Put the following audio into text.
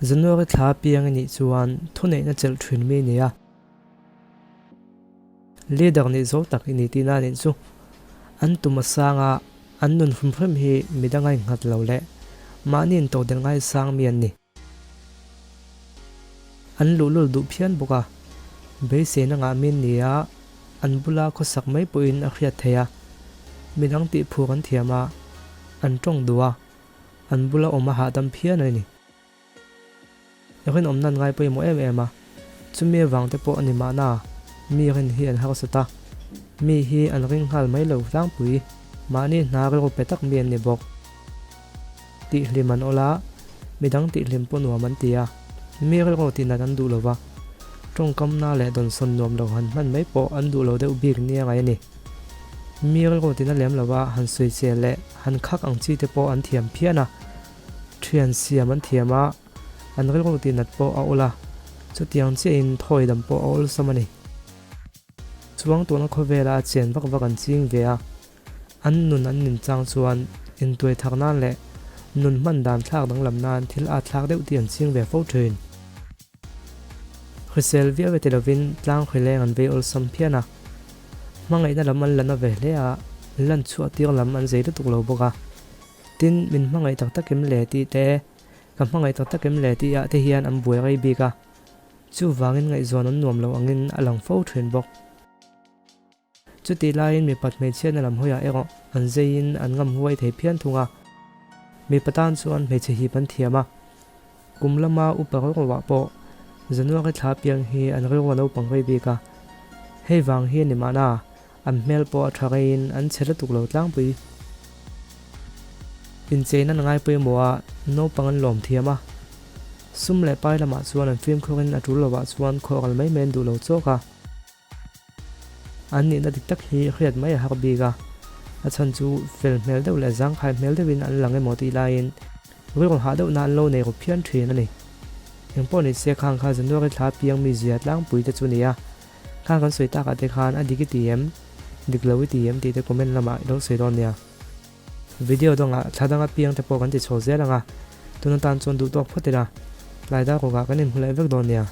January thla piang i nih chuan thuneihna chelh thin mi nia. Leader nih zo tak i ni tihna a nih chu. An tum a sang a, an nun hrim hrim hi midang a innghat lo leh mahni intodelh ngaisang mi an ni. An luhlul duh phian bawk a, beiseina ngah min ni a, an bula khawsak mai pawhin a hriat theih a, midang tihphur an thiam a, an tawng duh a, an bula awm a hahdam phian a ni. Rinawmna an ngai pawimawh em em a, chumi avang te pawh a ni mahna, mi rin hi an harsat a, mi hi an ring nghal mai lo tlangpui, mahni hna rilru pe tak mi an ni bawk. Tihhlim an awl a, midang tihhlim pawh nuam an ti a, mi rilru tihnat an duh lo va, tawngkamna leh dawnsawn nuam lo han hman mai pawh an duh lo deuh bik nia ngai a ni. Mi rilru tina lem lo va han sawi che leh han khak ang chi te pawh an thiam phian a, thian siam an thiam a, an rilru tihnat pawh a awl a, chutiang chiahin thawi dam pawh a awlsam a ni. Chuang tuna khawvela a chen vak vak an ching ve a, An nun an nin chang chuan intuai thak nan leh nun hman dan thlak danglam nan thil at thlak deuh tih an ching ve fo thin. Hrisel viau e ti lovin tlang hrileng an vei awlsam phian a, hmangaihna lam an la na ve hle a, lan chhuah tir lam an zei lutuk lo bawk a. Tin, min hmangaih tak takim le tih te, ka hmangaih tak takim le tih ah te hian an buai rei bik a, chuvangin ngaihzawn an nuam lo angin a lang fo thin bawk. Chutih laiin mipat hmeichhiatna lam hawiah erawh an zeiin an ngam huai thei phian thung a. Mipa tan chuan hmeichhe hip an thiam a. Kum lama upa rilruah pawh January thla piang hi an rilru a naupang rei bik a. Hei vang hi a ni mahna, an hmel pawh a tha reiin an chhe lutuk lo tlangpui. Incheina na ngai pawimawh a, naupang an lawm thiam a. Sum leh pai lamah chuan an fimkhur in a tul lovah chuan khawhral mai mai an duh lo chawk a. An nihna dik tak hi hriat mai a har bik a, a chhan chu fel hmel deuh leh zangkhai hmel deuhin an lang emaw tih laiin rilru hah deuhna an lo nei ru phian thin a ni. Engpawh ni se khang kha January thla piang mi zia tlangpui te chu a ni a, khang kan sawi takah te khan a dik i ti em, dik lo i ti em tih te comment lamah i lo sawi dawn nia. Video dangah thla danga piang te pawh kan ti chho zel ang a, tun atan chuan duhtawk phawt ila, tlai dar kawkah kan inhmu leh vek dawn nia.